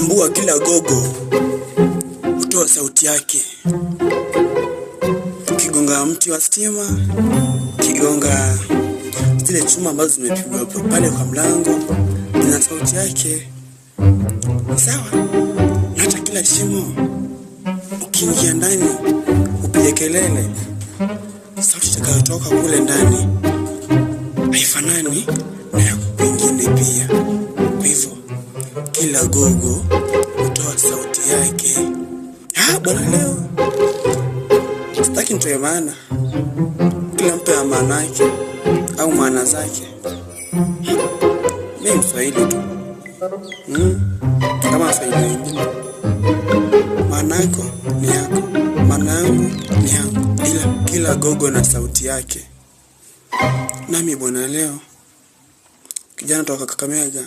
Tambua kila gogo hutoa sauti yake. Ukigonga mti wa stima, ukigonga zile chuma ambazo zimepigwa pale kwa mlango, ina sauti yake. Sawa? Na hata kila shimo ukiingia ndani upige kelele, sauti itakayotoka kule ndani haifanani na ya kwingine pia. Kwa hivyo kila gogo hutoa sauti yake. Ah, bwana, leo sitaki nitoe maana, kila mtu ya maana yake au maana zake. Mimi Mswahili tu kama Waswahili wengine. Maana yako ni yako, maana yangu ni yangu, ila kila gogo na sauti yake. Nami bwana, leo kijana toka Kakamega.